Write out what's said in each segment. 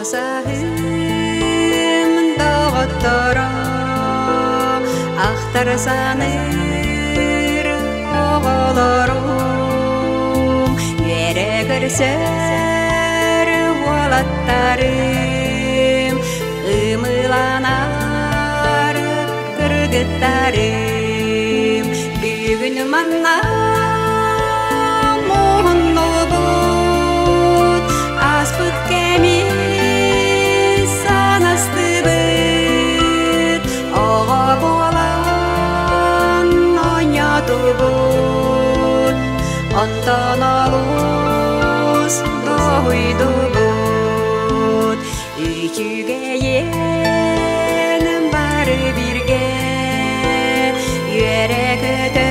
Оҕо сааһым доҕотторо, ахтар саныыр оҕолорум, үөрэ көрсөр уолаттарым, ымыыланар кыргыттарым, бүгүн манна муһуннубут, ааспыт кэми санастыбыт, оҕо буолан оонньоотубут, онтон олус дуоһуйдубут, үчүгэйин бары бииргэ үөрэ-көтө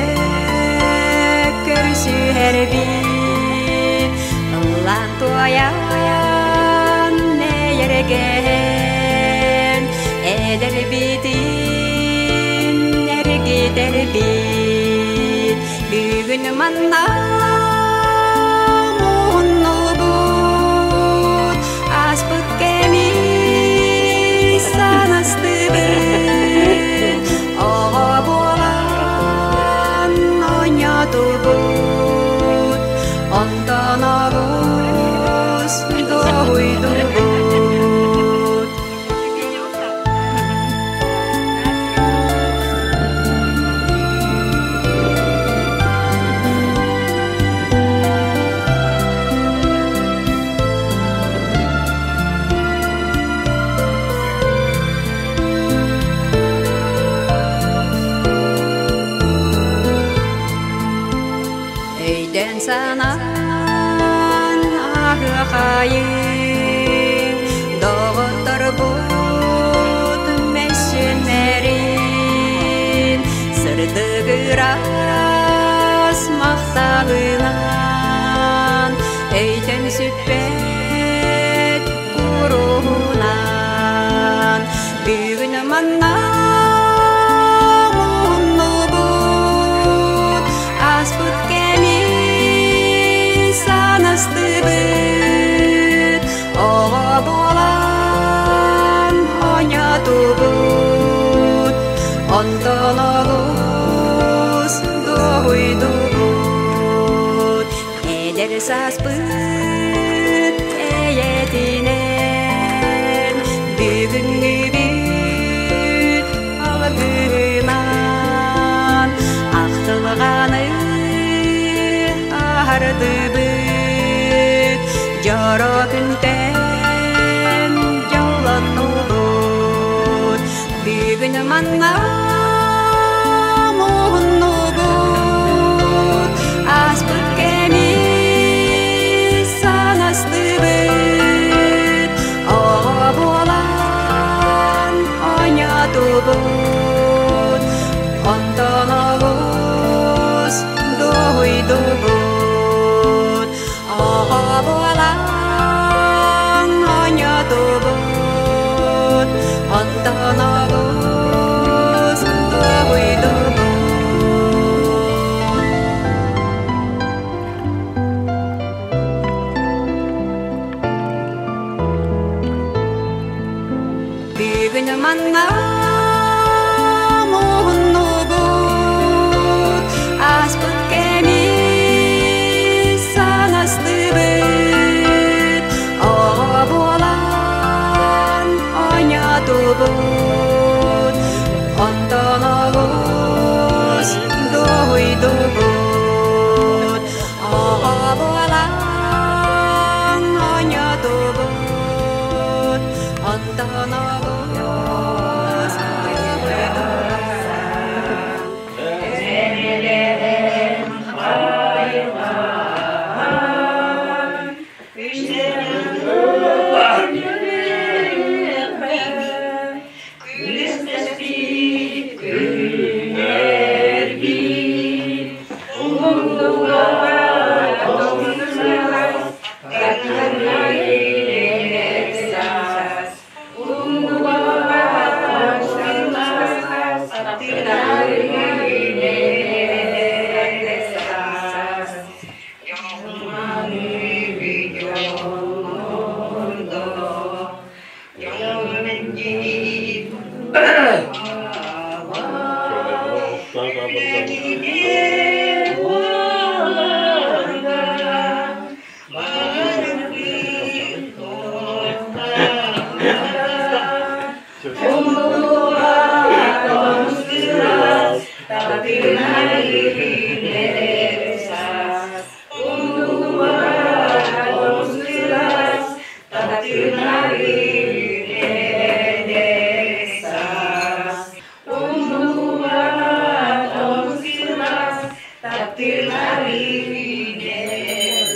көрсүһэрбит, ыллаан туойан эйэргээн, эдэрбитин эргитэрбит, бүгүн манна муһуннубут, ааспыт кэми санастыбыт, оҕо буолан оонньоотубут, онтон олус дуоһуйдубут. Өйдөн санаан аһыахайын, доҕотторбут мөссүөннэрин, сырдык ыраас махталынан, өйтөн сүппэт куруһунан, бүгүн манна муһуннубут, ааспыт кэми санастыбыт, оҕо буолан оонньоотубут, онтон олус дуоһуйдубут, эдэр сааспыт эйэтинэн, бүгүҥҥүбүт алгыһынан, ахтылҕаны аһардыбыт, дьоро күнтэн дьоллоннубут, бүгүн манна муһуннубут, ааспыт кэми санастыбыт, оҕо буолан оонньоотубут, онтон олус дуоһуйдубут, оҕо буолан оонньоотубут, онтон олус дуоһуйдубут. Бүгүн манна муһуннубут, ааспыт кэми санастыбыт, оҕо буолан оонньоотубут, онтон олус дуоһуйдубут, оҕо буолан оонньоотубут, онтон олус дуоһуйдубут. Thank you. Таптыылларым эдэр саас. Умнубат олус сылаас, таптыылларым эдэр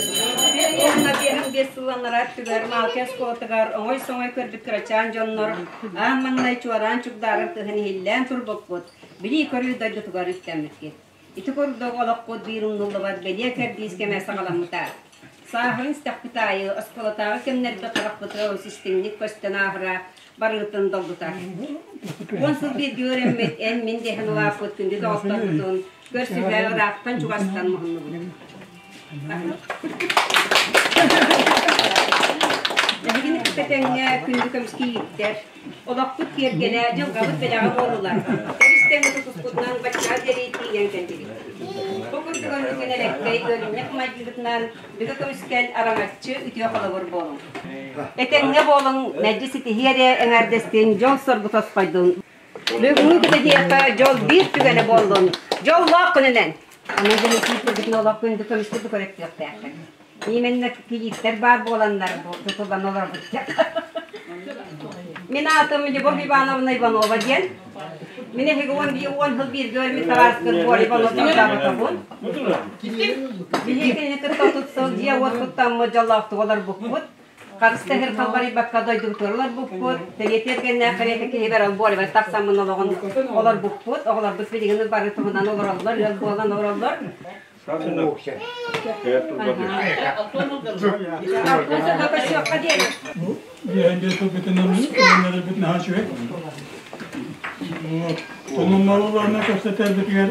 15 сыл анараа өттүгэр Малки оскуолатыгар оҥой-соҥой көрбүт кырачаан дьоннор аан маҥнай чуораан чугдаарар тыһын иһиллээн турбуппут, билии-көрүү дойдутугар үктэммиккит. Ити курдук олохпут биир умнуллубат бэлиэ кэрдиис кэмэ саҕаламмыта. Сааһыран истэхпит аайы оскуолатааҕы кэмнэргэ харахпытыгар олус истиҥник көстөн ааһара барыгытын долгутар. 10 сыл бииргэ үөрэммит эн-мин дэһэн улааппыт күндү доҕотторбутун көрсүһэ ыраахтан-чугастан муһуннубут. Эһигини кытта тэҥҥэ күндү көмүс кийииттэр, олохпут киэргэлэ, дьылҕабыт бэлэҕэ буоллулар. Тэбис-тэҥҥэ тутуспутунан баччаҕа диэри тиийэн кэллибит. Бу курдук өннүкүн элэккэй, үөрүнньэх майгыгытынан бигэ көмүскэл, араҥаччы, үтүө холобур буолуҥ. Этэҥҥэ буолуҥ, мэлдьи ситиһии эрэ эҥээрдэстин, дьол-соргу тосхойдун. Бүгүҥҥү кэтэһиэххэ дьол биир түгэнэ буоллун. Дьоллоох күнүнэн! Аны дьону киирбитин олох күндү көмүскэ көрөттүөхтээххин. Именно кийииттэр баар буоланнар бу тутуллан олоробут. Мин аатым Любовь Ивановна Иванова диэн. Мин эһиги 11 сыл бииргэ өлмүт табаарыскын Боря Иванов Ивановабын. Биһиги кинини кытта 30 сыл дьиэ-уот туттаммыт дьоллоохтук олорбуппут. Харыстаһыр халбарыйбакка дойдубутугар олорбуппут, бэлиэтиэргэннээх кэриэтэ киһибэр олбуорбар тахсаммын олоҕун олорбуппут, оҕолорбут билигин бары туһунан олороллор, ыал буолан олороллор. Онон кэпсэтэрбитигэр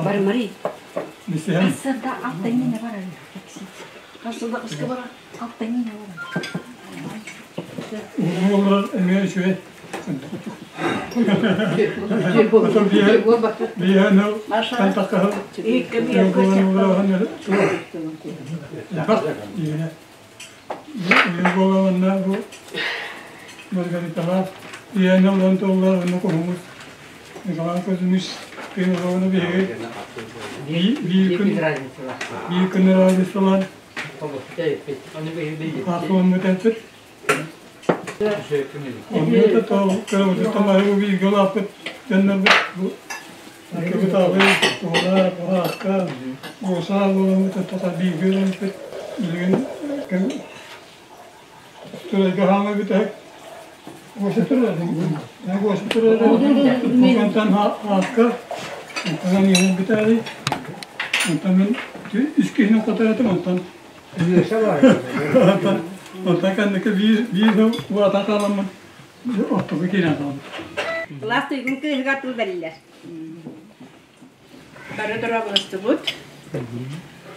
Бар Мари. Иккибит Туола, Буһаакка, Гуоса буоламмыт тота бииргэ үөрэммиппит. Билигин кэм Турайга хаама бүтэһик Гоша турар Гоша турар Онтон Ааска, онтон иһин бүтээри, онтон мин үс киһини хотор этим, онтон онтон кэнники биир биир сыл улаатан хааламмын ортоку киирэн хаалбыт. Кылаас туйгун кыыһыгар тыл бэриллэр. Бары дорооболостубут.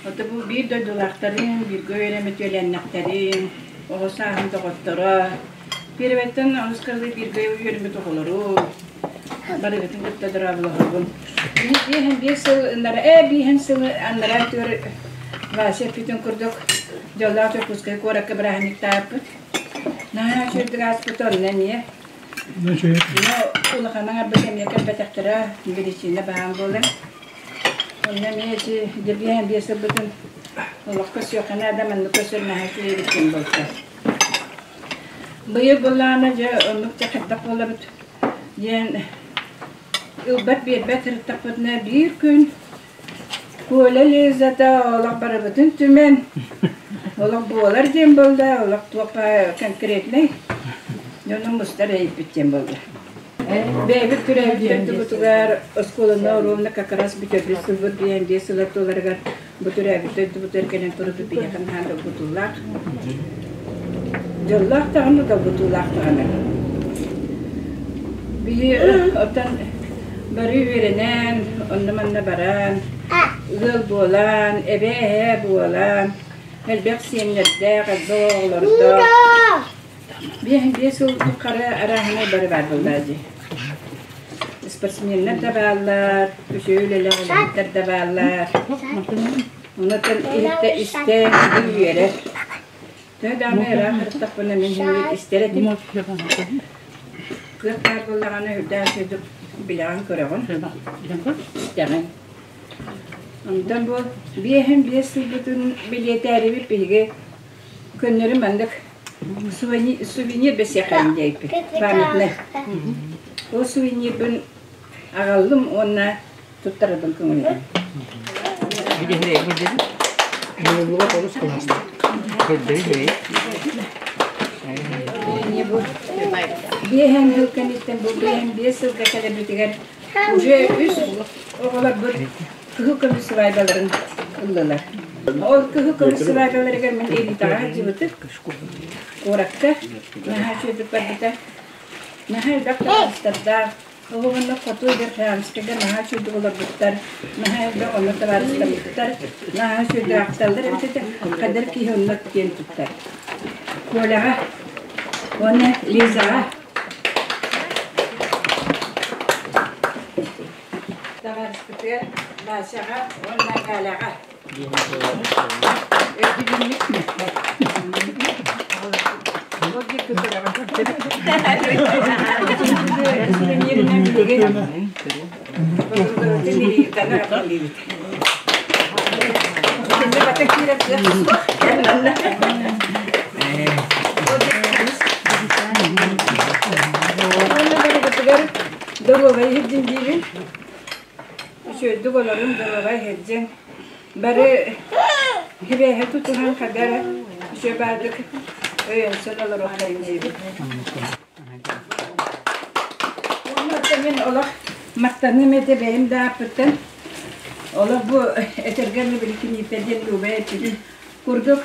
Ото бу биир дойдулаахтарын, бииргэ үөрэммит үөлээннэхтэрин, оҕо сааһым доҕотторо, Первэттэн онус кылы бииргэ үөрэммит оҕолору барыгытын кытта дорооболоһобун. Биэһэн биэс сыл ыннара, биэһэн сыл аннараа өттүгэр Вася эппитин курдук дьоллоох Дьокуускай куоракка бырааһынньыктаабыппыт. Наһаа үчүгэйдик ааспыт онно эмиэ. Улахан аҥарбыт эмиэ кэлбэтэхтэрэ, биричиинэ баһаам буолан. Онно эмиэ ити дьэбиэһэн биэс ылбытын олох көрсүөххэ наада, маннык көрсөр наһаа үчүгэй эбит диэн буолта. Быйыл былаана дьэ оннук дьэ хайдах буолабыт диэн ылбат биэрбэт сырыттахпытына биир күн Коля Лизата олох барыбытын түмэн олох буолар диэн буолла, олох туох конкретнай дьону мустар эйиппит диэн буолла. Бэйэбит төрөөбүт дойдубутугар оскуоланы ровно как раз бүтэрбит сылбыт диэн биэс сыл ортолоругар бу төрөөбүт дойдубутугар кэлэн турбут биһиэхэ наһаа долгутуулаах. Дьоллоох даҕаны, долгутуулаах даҕаны. Биһи оттон бары үөрэнэн, онно-манна баран, ыал буолан, эбээ-эһээ буолан, элбэх сиэннэрдээх, элбэх оҕолордоох. Биэс биэс сыл тухары арааһынай бары баар буоллаа дии. Спортсменнар да бааллар, үчүгэй үлэлээх үлэһиттэр да бааллар. Онон иһиттэ истэ үөрэр. Төһө даҕаны ыраах сырыттахпына мин иһин истэр этим. Кыах баар буоллаҕына үрдээх үчүгэйдик билэҕин көрөҕүн, истэҕин. Онтон бу биэһин биэс сылбытын билиэтээрибит биһиги көннөрү маннык сувенир бэсиэхэйин диэбиппит памятный. Ол сувенирбын аҕаллым уонна туттарабын көҥүлүн. Биэһэн сыл кэнниттэн бу биэһэн биэс сылга кэлэрбитигэр уже үс оҕолорбут кыһыл көмүс сыбаайбаларын ыллылар. Ол кыһыл көмүс сыбаайбаларыгар мин элитаҕа сылдьыбытым. Куоракка наһаа үчүгэйдик барбыта. Наһаа элбэх табаарыстардаах, Ол уонна хоту Верхоянскайга наһаа үчүгэйдик олорбуттар, наһаа элбэх онно табаарыстаммыттар, наһаа үчүгэйдик ахталлар эбит этэ, хадыр киһи онно киэн туттар. Коляҕа уонна Лизаҕа табаарыспытыгар Васяҕа уонна Галяҕа Доруобай иһирдьин диибин. Үчүгэйдик олорун, доруобай иһирдьин. Бары хибээһи тутуһан хадара үчүгэй баардык өйөнсөн олоруохтарын диибин. Уонна мин олох махтаныым этэ бэйэм да ааппыттан. Олох бу этэргэ били кинииттэр диэн Люба эппитин курдук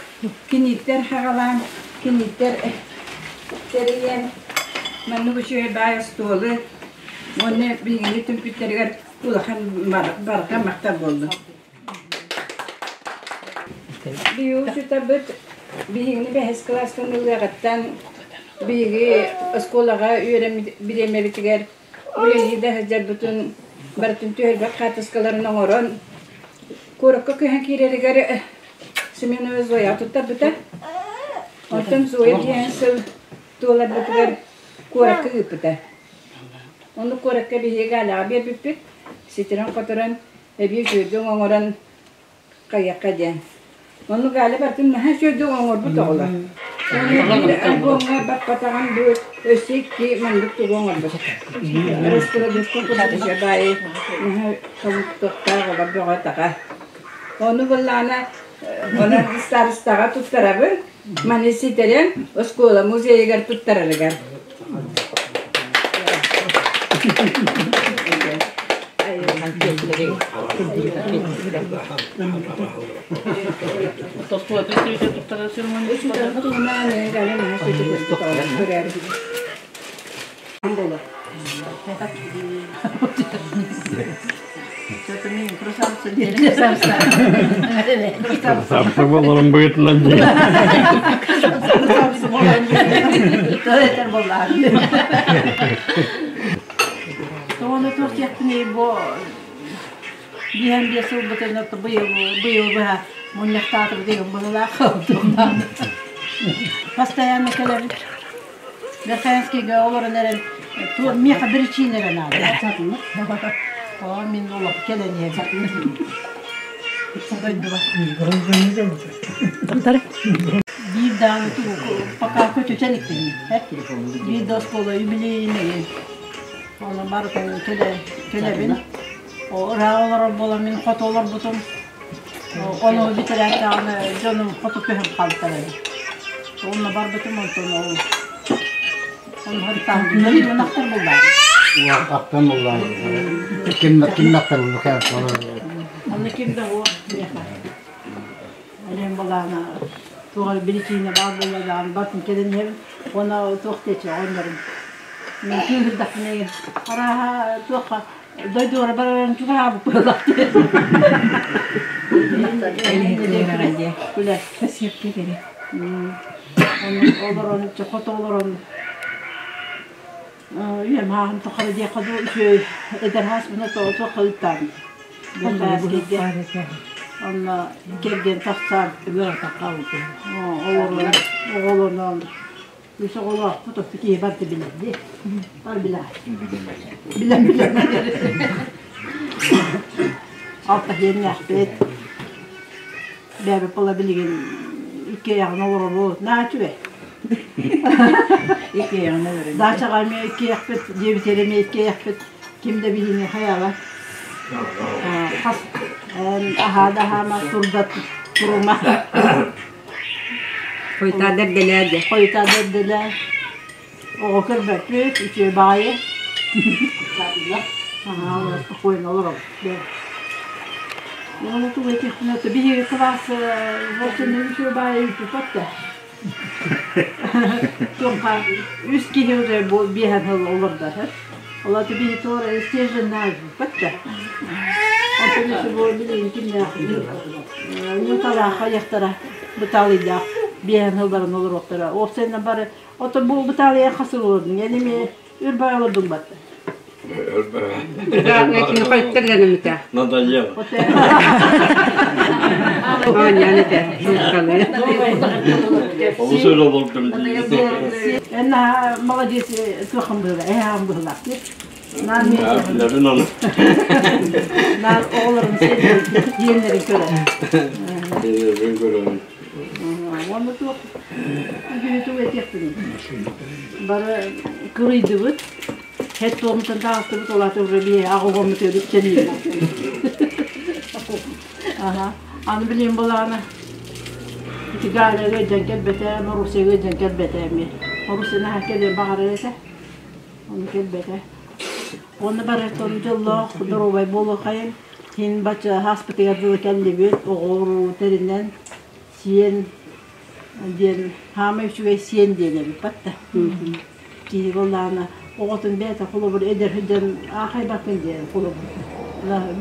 кинииттэр хаҕалаан, кинииттэр тэрийэн маннык үчүгэй баай остуолу уонна биһигини түмпүттэригэр улахан барҕа махтал буоллун. Биһиги учууталбыт биһигини бэһис кылаастан ылыаҕыттан биһиги оскуолаҕа үөрэммит бириэмэбитигэр үлэлии да сылдьарбытын барытын түһэрбэт хаартыскаларын оҥорон куоракка көһөн киирэригэр Семенова Зоя туттарбыта. Оттон Зоя диэн сыл туоларбытыгар куоракка ыыппыта. Ону куоракка биһиги Галяҕа биэрбиппит. Ситэрэн-хоторон эбии үчүгэйдик оҥорон хайыахха диэн. Оннук Галя барытын наһаа үчүгэйдик оҥорбут оҕолор. Биир альбомҥа баппатаҕым бу өссө икки маннык тугу оҥорбут. Раскладушка курдук баайы наһаа толуктуохтаах олор бөҕө-таҕа. Ону былаана онон старостаҕа туттарабын, маны ситэрэн оскуола музейыгар туттарарыгар. Сапсы болорун быытынан дии. Тоҕону туох диэхпиний бу биһэн биэс сылбытын быйыл быйыл быһа мунньахтаатыбыт игин быһылаах Постоянно кэлэбит. Верхоянскийга олорон эрэн миэхэ причина эрэ наада. Оо, мин олох кэлэн иһэбин. Дойдуба. Биир даҕаны пока көтүтэн иктин. Биир да оскуола юбилейный. Онно барытын кэлэбин. Ыраах олорор буолан мин хоту олорбутум. Ону бүтэрээтэҕинэ дьонум хоту көһөн хаалтар эбит. Онно барбытым онтон ол онно ынахтар буллаах. Аттан буллаах. Ким ким аттар буллаах? Онно ким да уох миэхэ. Элем балаана туох биричиинэ баар буолла даҕаны бартын кэлэн иһэбин уонна туох диэчи оҕонньорум мин кыыһырдахпына арааһа туохха дойдугар барарын чугаһаабыт быһыылаах күлэр олорон хото олорон Үйэм ааһын тухары диэххэ дуу, үчүгэй эдэр ааспына туохха ыыттаабыт. Онно кэргэн тахсан оҕолонон үс оҕолоохпут оту киһи барыта билэр дии. Бар билэр. Билэр билэр. Алта сиэннээхпит. Бэйэбит буола билигин иккиэйэҕин олоробут. Наһаа үчүгэй. Иккиэйэҕин олоробут. Даачаҕа эмиэ иккиэйэхпит, дьиэбитигэр эмиэ иккиэйэхпит. Ким да биһини хайаабат. Хас аһаа да аһаама, турда турума. Хойутаа да эрдэлээ дьэ. Хойутаа да эрдэлээ. Оҕо көрбөппүт, үчүгэй баҕайы. Аһаа, спокойно олоробут. Уонна тугу этиэхпинэ, биһиги кылаас вовсе үчүгэй баҕайы ыыппыппат да. Туохха үс киһи уже бу биэһэн сыл олордо. Ол аты биһи туора стерженнээх ыыппат да. Онтон өссө бу билигин кимнээх Ньуталаах айахтара бытаалыйдаах биэһэн сылларын олоруохтара. Уопсайынан бары Оттон бу Италия хас сыл олордуҥ? Эн эмиэ өр баҕайы олордуҥ батта. Кини хойуттар гынамыта. Надоело. Оонньоон этэ. Шуткалыы. Олус өр олордум дии. Эн молодец туоххун быһыла, эһэҕин быһылаах. Билэбин ону. Наар оҕолорун диэннэрин көрөр. Диэннэрин көрөбүн. Уонна туох үгүһү тугу этиэхпиний? Бары кырыйдыбыт, һэт туомтан таҕыстыбыт, ол аата уже биһи аҕа уоммутугар үктэннибит. Аха. Аны билим булаана ити Галяга ыалдьан кэлбэтэ, Марусяга ыалдьан кэлбэтэ эмиэ. Маруся наһаа кэлиэн баҕарар этэ, ону кэлбэтэ. Уонна барытын дьоллоох, доруобай буолуоххайын. Син бачча ааспытыгар дылы кэллибит, оҕо-уруу тэринэн, сиэн диэн хаамай үчүгэй сиэн диэн эбит батта. Киһи буоллаҕына оҕотун бэйэтэ холобур эдэр сылдьан аахайбаккын диэн холобур.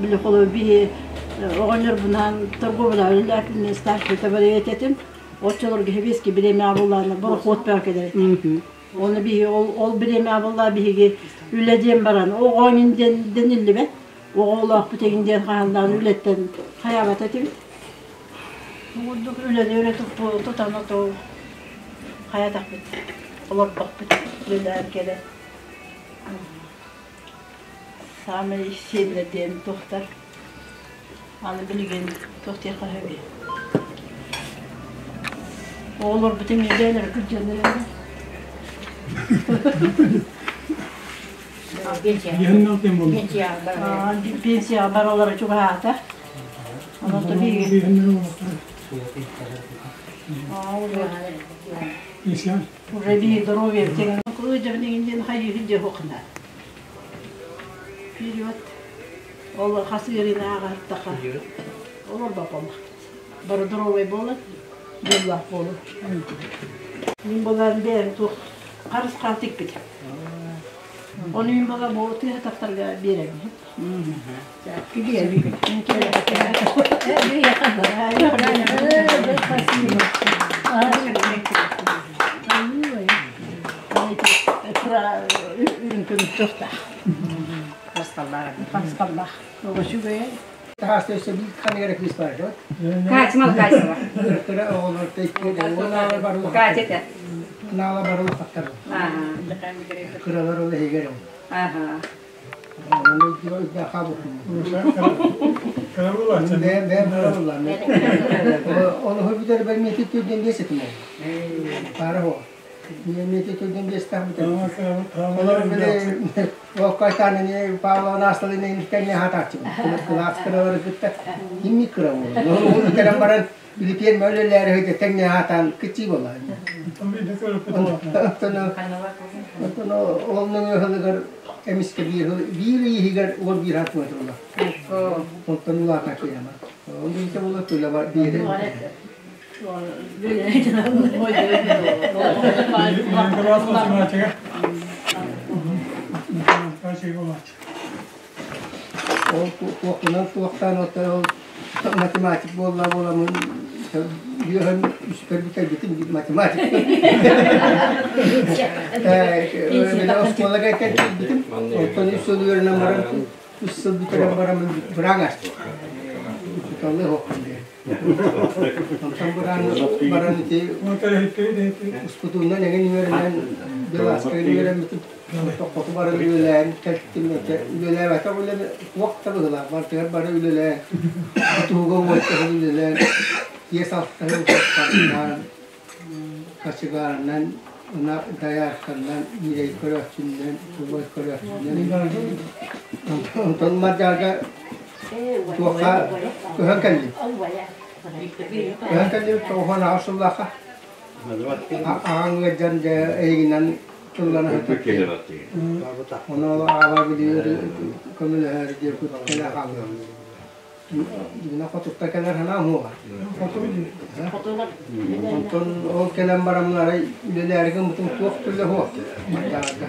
Били холобур биһи оҕонньорбунаан торговляҕа үлэлээппин старший товаровед этим. Оччолорго сэбиэскэй бириэмэҕэ буоллаҕына борохуот бөҕө кэлэр этэ. Оны биһи ол ол бириэмэҕэ буоллаҕа биһиги үлэ диэн баран оҕо эҥин диэн дэниллибэт. Оҕолоохпут эҥин диэн хаһан үлэттэн хайаабат этибит. Бу курдук үлэни өрө тутан оту хайатахпыт, олордохпут үлэлээн кэлэн. Саамай сиэннэр диэн туохтар. Аны билигин туох диэххэ сөбүй? Оҕолорбут эмиэ бэйэлэрэ кырдьаннар эрэ. Пенсияҕа бараллара чугаһаата. Онон биһиги уже биһиги здоровье диэн хайыыһын дьэ хуохна. Вперед. Ол хас ыарыыны ааҕартаха олорбоппом. Бары здоровый буолан, дьоллоох буолун. Мин буолан бэйэм туох харысхал тикпитим. Ону мин буолан бу тыаһатахтарга биэрэбин. Үрүҥ көмүс туохтаах. Харысхаллаах. Үчүгэй. Катя Малкасева. Катя этэ. Ага. Эмискэ биир иһигэр уол биир хатыма Онтон улаата киирэмэ. Ол биирдэ була түлэ бар биири. Ол туохпунан туохтаан ол математик буолла буоламмын үөһэн үспэр бүтэрбитим математик. Оскуолага кэлбитим. Оттон үс сыл үөрэнэн баран үс сыл бүтэрэн бараммын быраан астым. Учууталлыы оһохпун диэн. Онтон быраан баран ити успутуунан эҥин үөрэнэн Беласкайын үөрэммитим. Тоххоту баран үлэлээн кэлтим. Үлэлээбэтэх үлэм туох да быһыылаах. Барытыгар бары үлэлээн, тутууга уочаһын үлэлээн, тиэс алтаһын суоппардаан, кочегарынан, доярканан, ньирэй көрөөччүнэн, тулай көрөөччүнэн. Онтон Мадьаарга туохха көһөн кэллим. Көһөн кэллим тоҕуһан аҕыс сыллаахха. Аҕаҥ ыалдьан дьэ эйигинэн тыллана Ону ол аҕабар билигин көмөлөһөр диэн кэлэ хаалыам. Дьиҥэ хотуттан кэлэр санаам суоҕа. Онтон ол кэлэн бараммын арай үлэлээри гыммытым туох да үлэ суох Мадьаарга.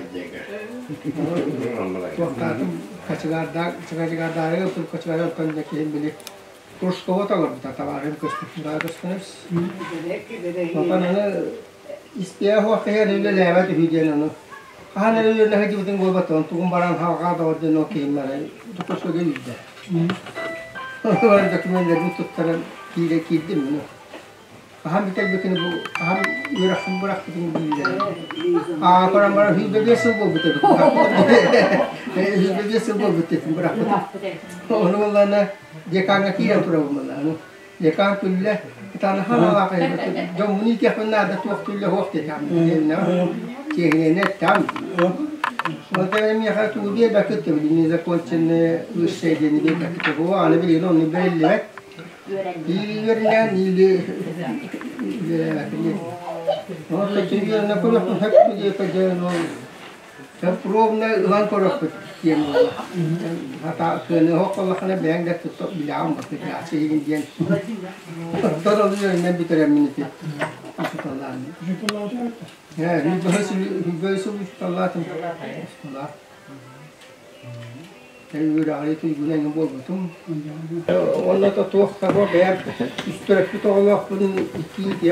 Туохтаатым кочегардаах кочегардаары кочегар онтон да киһим били Кружкова толорбута табаарым көспүт көстөнөс. Онтон аны испиэ суох киһи үлэлээбэт үһү диэн ону хаһан эрэ үөрэнэ сылдьыбытыҥ буолбат тугун баран халҕаа доҕор диэн ол киһим арай Дьокуускайга үүрдэ. Бары докумуоннарбын туттаран киирэ киирдим муну. Хаһан бүтэрбиккин бу хаһан үөрэххин бырахпытын дииллэр. Аа баран баран 105 сыл буолбут эбит. 105 сыл буолбут этим бырахпытым. Ону буоллаҕына декаҥҥа киирэн турабын буоллаҕына. Декан күллэ, ытаана хаалаах дьоммун иитиэхпин наада туох түллэ суох диэтэҕим. Чиэһинэйинэ эттэҕим. Вот миэхэ тугу биэрбэккит да незаконченное высшее диэни биэрбэккит. Бу аны билигин оннук бэриллибэт. Иилэринэн иили Пробно ылан көрөхпүт диэн буолла. Хата кыаныһа холлахына бэйэҥ да тутта билэҕин бакытааччы диэн. Оттон ол үөрэнэн бүтэрэммин ити учууталлаан. Үбөһү учууталлаатым. Үөрэҕи туйгуна эҥин буолбутум. Уонна да туох да бэйэм үс төрөппүт оҕолоохпун, икки икки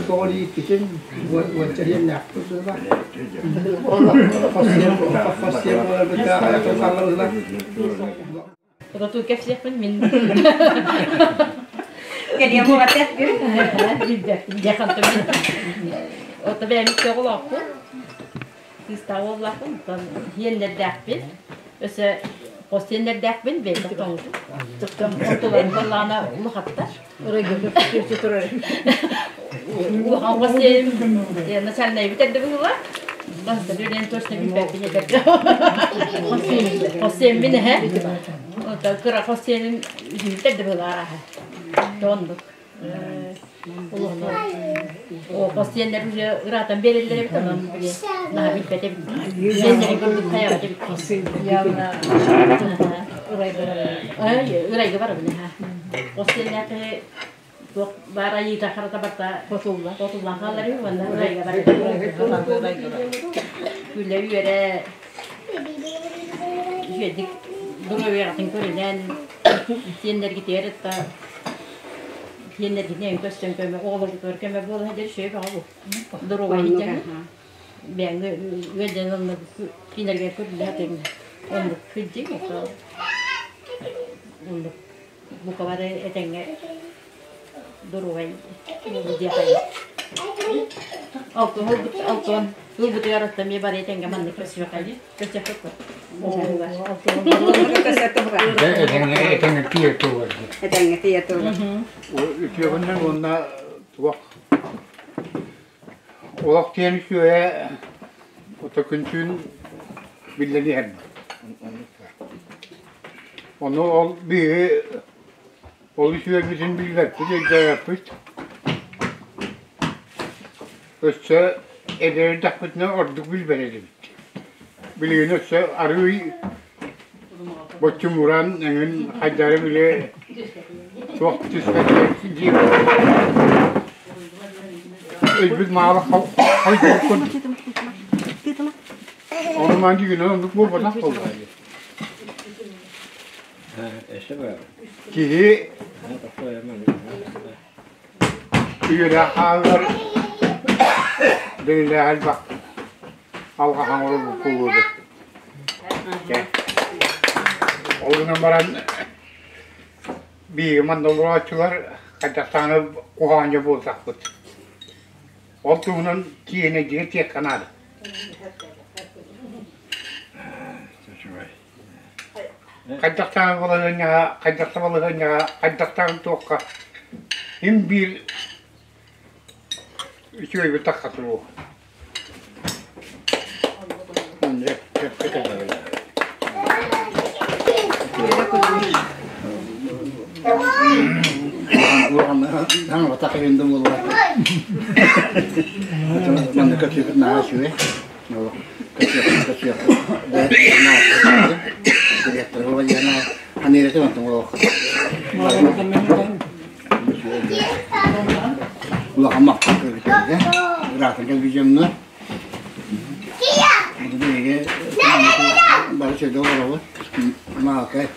оҕо ииппитим, уонча иэннээхпин быһыылаах. Хос сиэн буоларбыта айах Оту кэпсиэхпин мин. Кэлиэм буолата. Билбэппин дьэ хантан Ото бэйэм икки оҕолоохпун. Кыыстаах уоллаахпын, оттон сиэннэрдээхпин. Өссө хос сиэннэрдээхпин, бэйэм тоҥутум. Ортолорун боллаана улахаттар. Улахан хос сиэним начальнай бүтэрдэ быһыыла. Баста билэн точно билбэппин этэргэ. Хос сиэммин эһэ. Кыра хос сиэним бүтэрдэ быһыыла арааһа. Оннук. Хос сиэннэр уже ыраатан биэрэллэр эбит, онон били наһаа билбэт эбит. Сиэннэрин курдук хайаҕа эбит. Ырайга барабын эһэ. Хос сиэннээхи туох баар айыыта харата барта хотулла хотуллан хаалар үһү уонна ырайга барар. Күлэ үөрэ үчүгэйдик доруобуйаҕытын көрүнэн сиэннэргитигэр ытта сиэннэргитинэн көстөн көмө оҕолоргутугар көмө буола сылдьар үчүгэй бөҕө бу доруобай сылдьаҥҥыт бэйэҥ ыалдьан онно кинилэргэ көрүллэ сатыыҥ оннук сылдьыҥ оннук бука бары этэҥҥэ доруобай диэхэй алтан алтан ылбытыгар оттон эмиэ бары этэҥҥэ маннык көрсүөххэ көрсүөххэ Этэҥҥэ тиийэ туолар. Этэҥҥэ тиийэ туолар. Үтүөҕүнэн уонна туох олох диэн үчүгэйэ ото күн-түүн биллэн иһэр. Ону ол биһиги ол үчүгэйбитин билбэппит, өйдөөбөппүт. Өссө эдэр эрдэхпитинэ ордук билбэт этибит. Билигин өссө арыый боччумуран эҥин хайдары били туох түспэт диир өйбүт маала хойдук Ону маан дьигинэн оннук буолбатах буоллаҕа дии. Киһи Үөрэх хаалар бэйэлээх элбэх алҕаһаҥ оҥорбут буолуо Ол гынан баран биһиги манна олорооччулар хайдахтааны куһаҕан дьон буолсахпыт. Ол туһунан киһини дьиэ тиэххэ наада. Хайдахтааҕы балаһыанньаҕа, хайдахта балаһыанньаҕа, хайдахтааҕын туохха син биир үчүгэйбит тахха туруо. Манна көтүөкүт наһаа үчүгэй. Улахан махтал көрбүтүгэр ыраатан кэлбит дьоннор биһиги бары сиргэ олоробут маалкай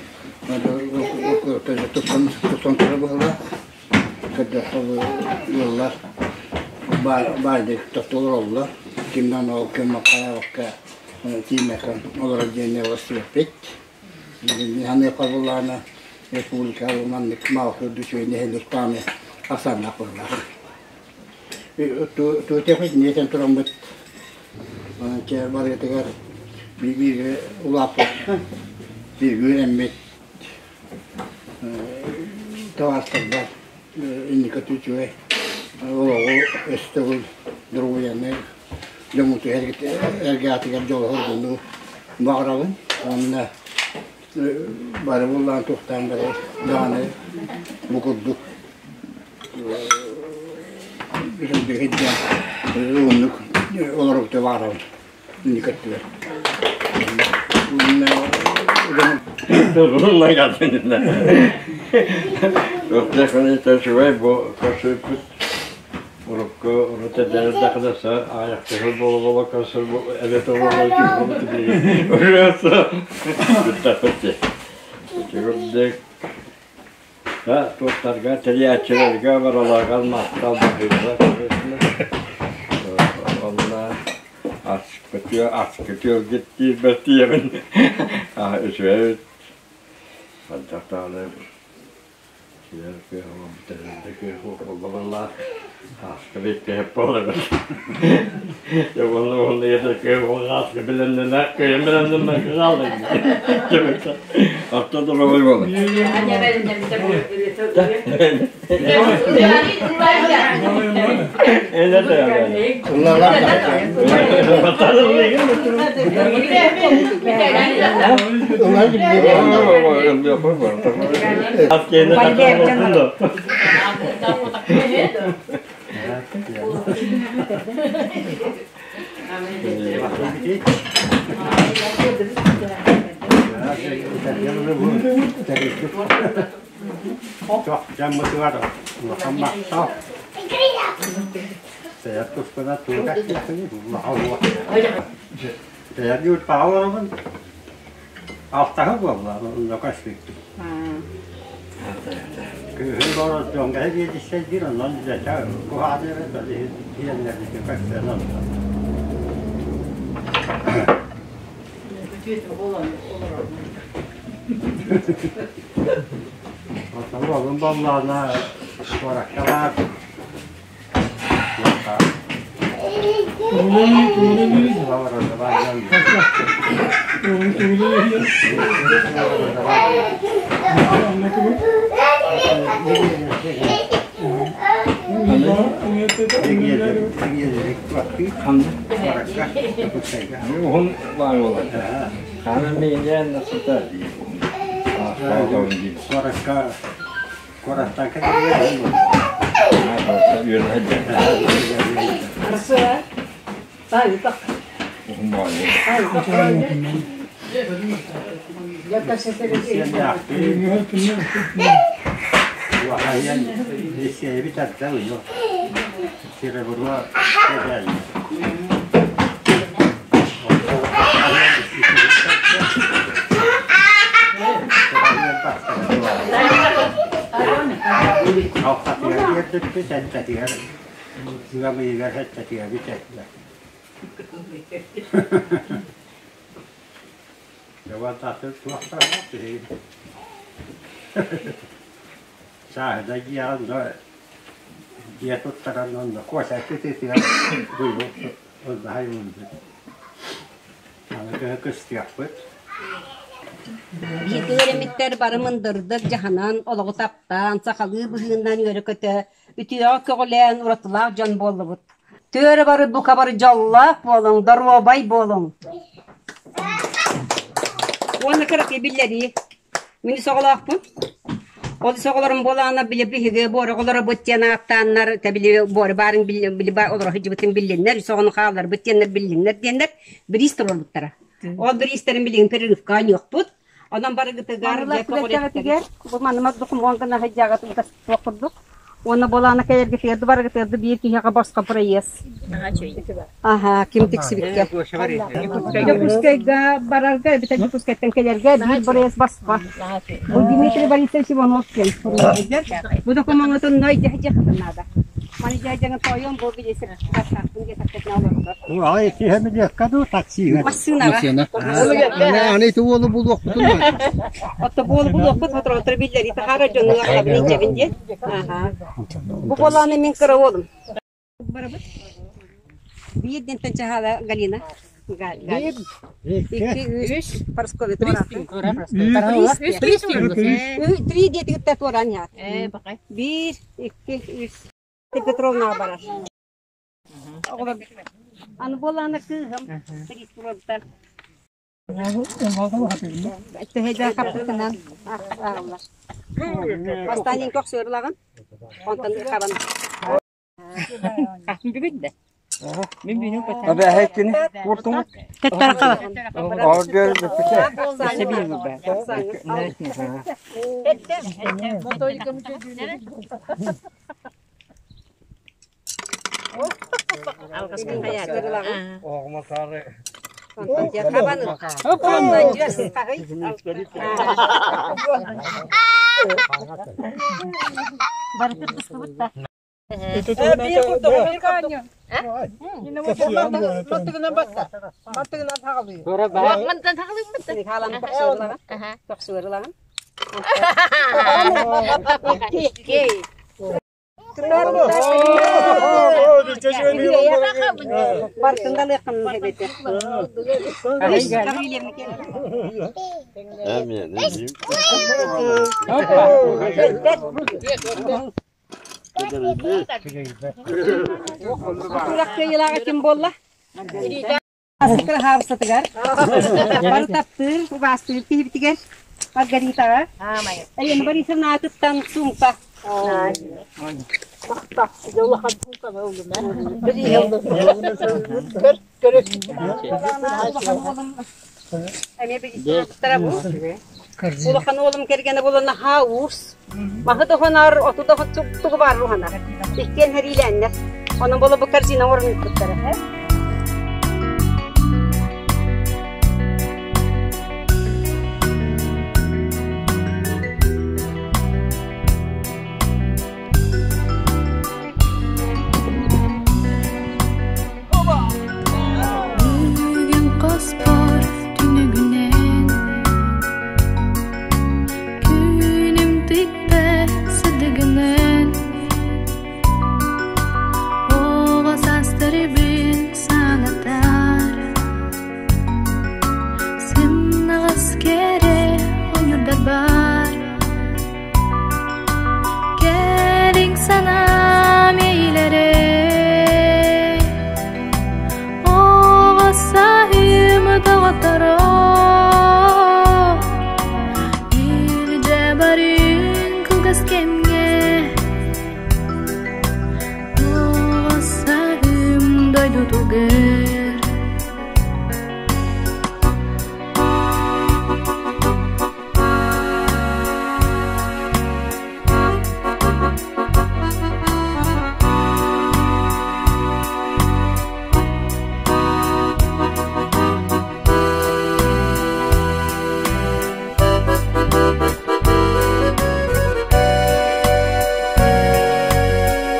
тупсан тупсан турар быһыылаах Ыаллар баайдык олороллор. Кимнэн ол көмө-хайаабакка тииймэккэ олорор диэн эбэппит. Ханыаха буллаҕына республика маннык маалка үрдүк нэһилиэк даҕаны ахсааннаах буоллаах. Туутехник ниэтэн тураммыт барытыгар бииргэ улааппыт, бииргэ үөрэммит Табаарыстарбар инники үчүгэй олоҕу өстөбүл доруобуйаны дьоммутугар эргэ аатыгар дьолу-соргуну баҕарабын уонна бары буллаан туохтаан бары даҕаны бу курдук уһуннук олоробут баҕарабын инники өттүгэр. Үчүгэй бу көрсүппүт урукку урут эдэрдэхинэ аайахтыһыл буола-буола көрсөр эбэтэ буола Үчүгэй туохтарга тэрийээччилэргэ бараларыгар махтал баһыыба Онно аскытыа диирбэр тиийэбин үчүгэй хайдах даҕаны Дьаммытыгар улахан махтал. Тэйэр туспана туга Тэйэр юртаҕа олоробун. Алтаһы буолла, онно көспүппүт. Кыыһым олорор дьоҥҥо биэдиссэйдиир, онон үлэтэ куһаҕан эбит, ол иһин тиийэннэрбитин көрсөн онно. Оттон уолум буоллаҕына куоракка баар. Уһун баар буолар. Хаана миинээн сытар дии. Куоракка куораттан Уһун баар Сааһыда дьиэҕин дьиэ туттаран онно куосакка тытыгар быйыл ыллаһай ылбыт. Аны кыһы кыстыахпыт. Бииргэ үөрэммиттэр бары мындырдык дьаһанан, олоҕу таптаан, сахалыы быһыынан үөрэ-көтө, үтүөҕэ көҕүлээн уратылаах дьон буоллубут. Түөрэ бары бука бары дьоллоох буолуҥ, доруобай буолуҥ! Уонна кыракый биллэрии. Мин үс оҕолоохпун. Ол үс оҕолорум буолаана били биһиги буор оҕолоро быт диэн ааттааннар, били буор баарын били олоро сылдьыбытын биллиннэр, үс оҕону хаалларбыт диэннэр биллиннэр диэннэр бириис туруорбуттара. Ол бириистэрин билигин перерывка оонньуохпут. Онон барыгытыгар бу манныма докумуон гына сылдьаҕыт суох курдук. Уонна буолаана кэлэргитигэр барыгытыгар биир киһиэхэ босхо проезд. Аха, ким тиксибиккэ. Дьокуускайга барарга эбэтэр Дьокуускайтан кэлэргэ биир проезд босхо. Бу Дмитрий Борисович Иванов диэн Бу докумуоҥҥутун ной дьэһдьэхтэн наада. Маны дьэһдьэҥэ тойон бу билесер хаттаахпын диэтэххитинэ олордор. Ай, киһи ду таксига. Массыынаҕа. Аны ити уолу булуохпутун Отто буолу булуохпут хоторотор биллэри таһаара дьону аҕалабын илдьэбин диэн. Аха. Бу буолааны мин кыра уолум. Барабыт. Биир дентэн чаһаала Галина. Биир, икки, үс, Парасковья туораатын. Три диэтигиттэ туораан иһаат. Биир, икки, үс. Петровнаҕа барар. Оҕолор аны буолаана кыыһым туруорбуттар. Төһөйдө хаппытынан ааҕыллар. Бастаан көхсүөр ылаҕын, онтон хабан. Бүгүн да. Мин бүгүн Эбээһэккини куртуҥут? Таттаркала. Ордер бүппүтэ. Турах кыайыылааҕа ким буолла? Асыкыр хаабысатыгар бары таптыыр, убаастыыр киһибитигэр Маргаритаҕа. Елена Борисовна аатыттан суумка. Эмиэ билиттара бу. Улахан уолум кэргэнэ буолан наһаа уус. Маһы да уһанар, оту да тугу баар уһанар. Иккиэн хэриилээннэр. Онон буола бу корзина оҥорон ыыппыттара. Бүгүн хоспор түнүгүнэн Күнүм тикпэ сыдыгынан Оҕо саастарыбын санатар Сымнаҕас кэрэ ойуурдарбар Кэлиҥ санаам эйилэрэ Оҕо сааһым доҕотторо Илдьэ барыҥ кылгас кэмҥэ Оҕо сааһым дойдутугар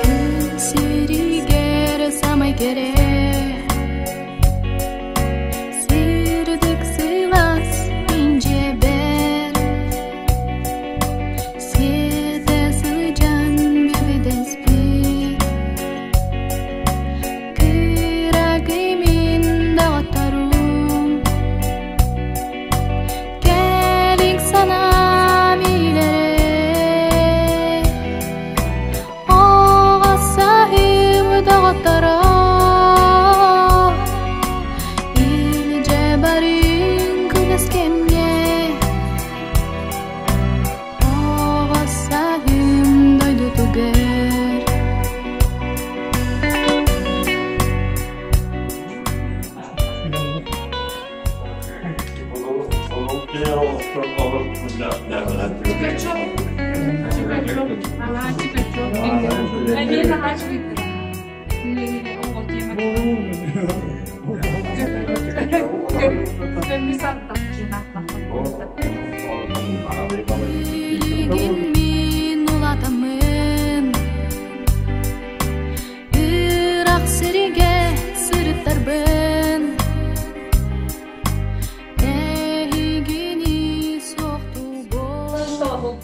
Күн сиригэр самай кэрэ Сырдык сылаас индьэбэр Сиэтэ сылдьан бүбүдэспит Кыракый мин доҕотторум Кэлиҥ санаам илэрэ Оҕо сааһым доҕотторо Илдьэ барыҥ кылгас кэмҥэ Оҕо сааһым дойдутугар Билигин мин улаатаммын Ыраах сиргэ сырыттарбын Эһигини суохтуубун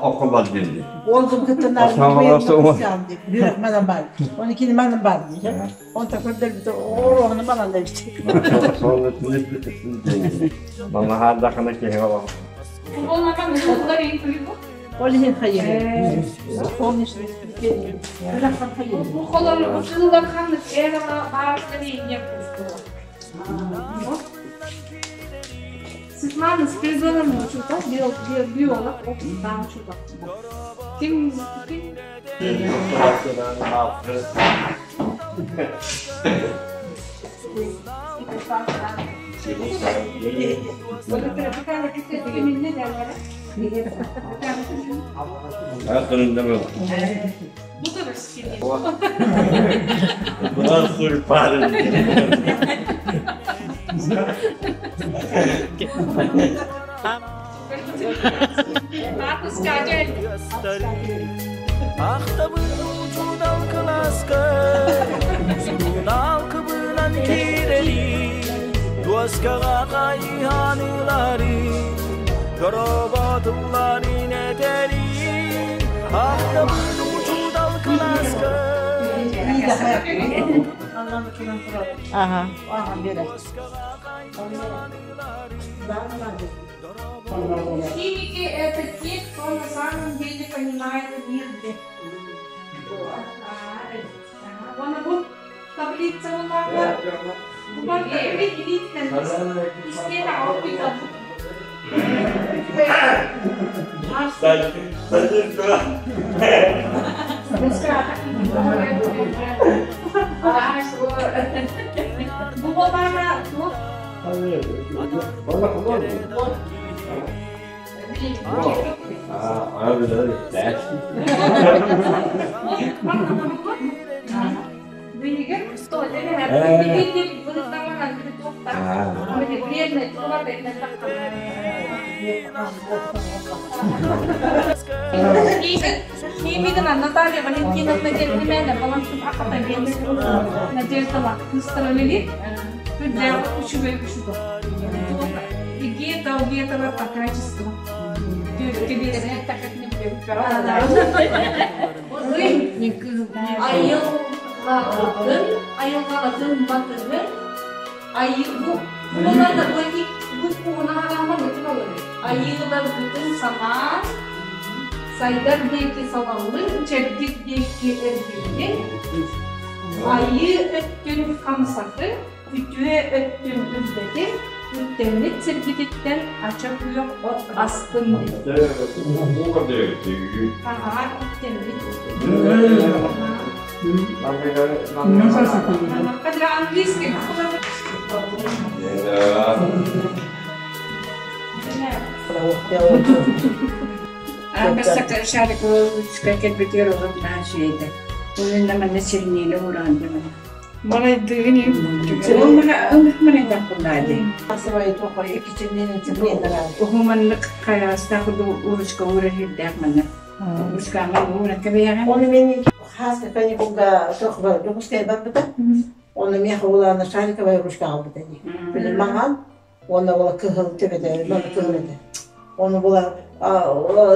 Окулар дindi. Олдум кыттынар бүйрек манан бар. Оны кини манан бар дии. Онта көрдөрбүт оҕону манан да бит. Манна хаардахына киһи олох. Ол иһин хайыр. Солнечный сплетение. Светлана Спиридоновна учуутал, биолог, опыттаах учуутал. Ким ким Bu da Nasıl parın? Ахтабын учудал кыласка, Сурунал кыбынан кирели, Дуаскаға кайханылары, Дороботулары нетери, Ахтабын учудал кыласка. Ага. Ага, бери. Химики это те, кто на самом деле понимает мир. Вон вот таблица у нас. Химигынан Наталья Валентиновна Дердимена, баламсыз ақата Надежда Мистралили, для учебы учебы. И гета у гетова по качеству. Так как не Айылғалатын, айылғалатын батыры, айыл, бұлар да бұл куғына өтіп алыр. Айылар бүтін саман, сайдар деки салалы, чәбдик деки эргилген, айы өттін қамсаты, үтүе өттін үздети, үттеммит сиргититтен ача күйөк от астын dedi. Ага, үттеммит. Кадра английский. Бастак шарик скакет битер оҕом наһаа үчүгэйдэ. Ол манна сирнииле ураан дэмэн. Малайдыгыни. Ол маха ылых манайдах куллаады. Ухуманнык хайаастаах уручка уура хирдээх манна. Уручкаҥа уура кэбиэҕэ. Оны мен хас каникулга тохба жокускай барбыта. Оны мен улана шариковая ручка албыта. Биле маған, оны була кыһыл төбөдө, мана кыһыл эте. Оны була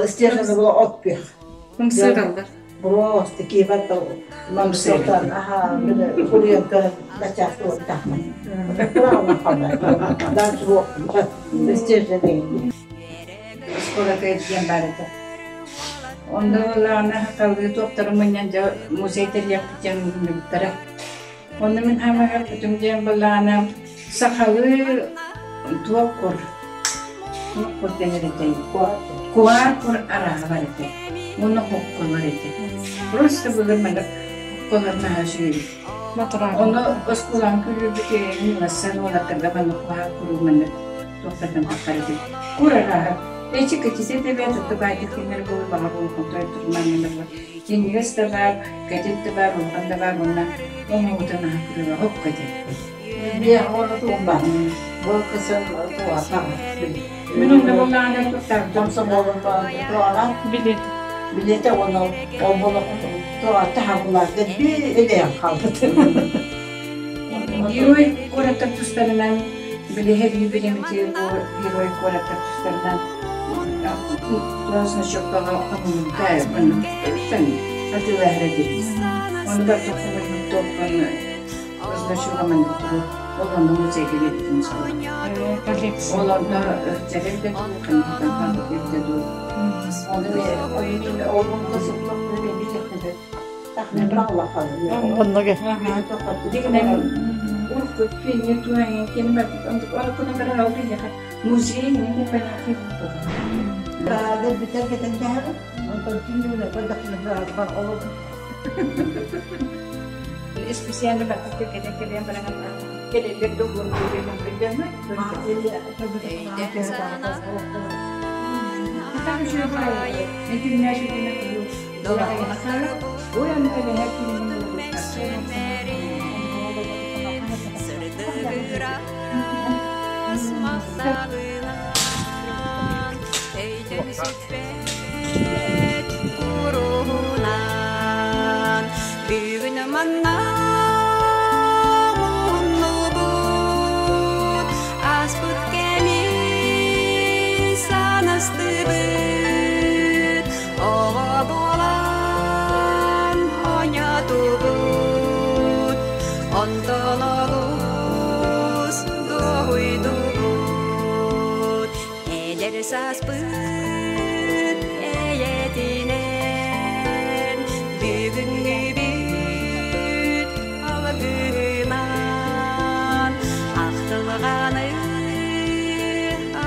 стержені була от пих. Мсыралдар. Просто кибат мамсыртан, аха, биле хулиан көрөн начах туот тахма. Дальше вот, стержені. Школа кайдиэн барыта. Онда улаана хакалыы туохтарымыннан дьэ музей тэрийэхпитин муннубуттара. Онно мин хамаҕар бүтүм диэн былаана сахалыы туох кур туох кур дэнэр этэй куар кур арааһа бар этэ. Уонна хокколор этэ. Просто былыр маннык хокколор наһаа үчүгэй. Ону оскуолаҕын күлүүрбүт лассан уолаттарга маннык куһаҕан куруу маннык туохтартан таххар этэ. Кур арааһа Эчи кэтисе тэбэ туттубаайдык кинилэр буолу баҕар улахантан турмааннар кинигэс да баар, кэтит да баар, улахан да баар уонна оҥоһуутун аһа күрүө хоп кэтит. Мин онно буоллаҕына туттаабытым. Билет. Билете оны ол туата би элеен қалбыт. Герой куораттар тустарынан Билиһэ бириэмэтигэр бу герой куораттар тустарынан значоккаҕа хомуйбута атыылаһар этибит. Ону барыта хомуйбут туохпун значога маннык тугу ол онно музейга биэрбитим Ол онно дьэбэр да дуу, ханныктан хаалбыт да дуу. Ону ол онно Бүгүн манна муһуннубут, ааспыт кэми санастыбыт, оҕо буолан оонньоотубут, онтон олус дуоһуйдубут. Эдэр сааспыт эйэтинэн бүгүҥҥүбүт алгыһынан ахтылҕаны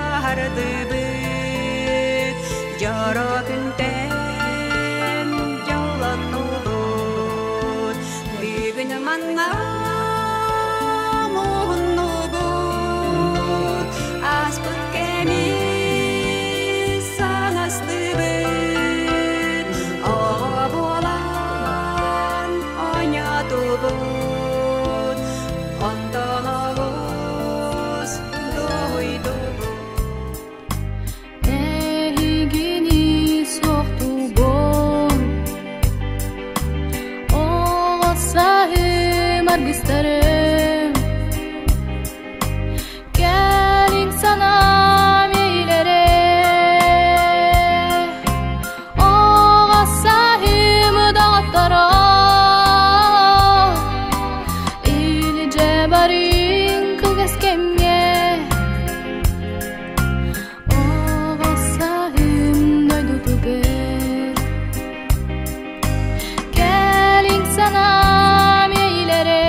аһардыбыт, дьоро күнтэн дьоллоннубут. Бүгүн манна муһуннубут, ааспыт кэми санастыбыт, оҕо буолан оонньоотубут, онтон олус дуоһуйдубут. Эһигини суохтуубун, Оҕо сааһым аргыстарым, Кэлиҥ санаам иилэрэ, Оҕо сааһым доҕотторо, Илдьэ барыҥ кылгас кэмҥэ, Оҕо сааһым дойдутугар. Кэлиҥ санаам иэйиилэрэ,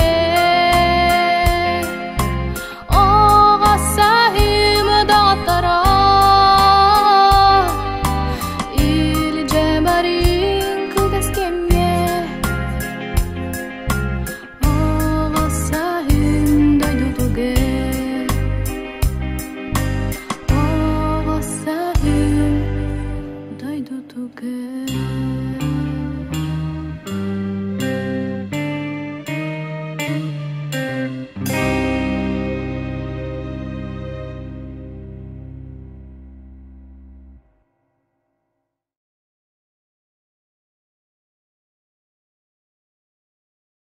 Оҕо сааһым доҕотторо, Илдьэ барыҥ кылгас кэмҥэ, Оҕо сааһым дойдутугар. Оҕо сааһым дойдутугар.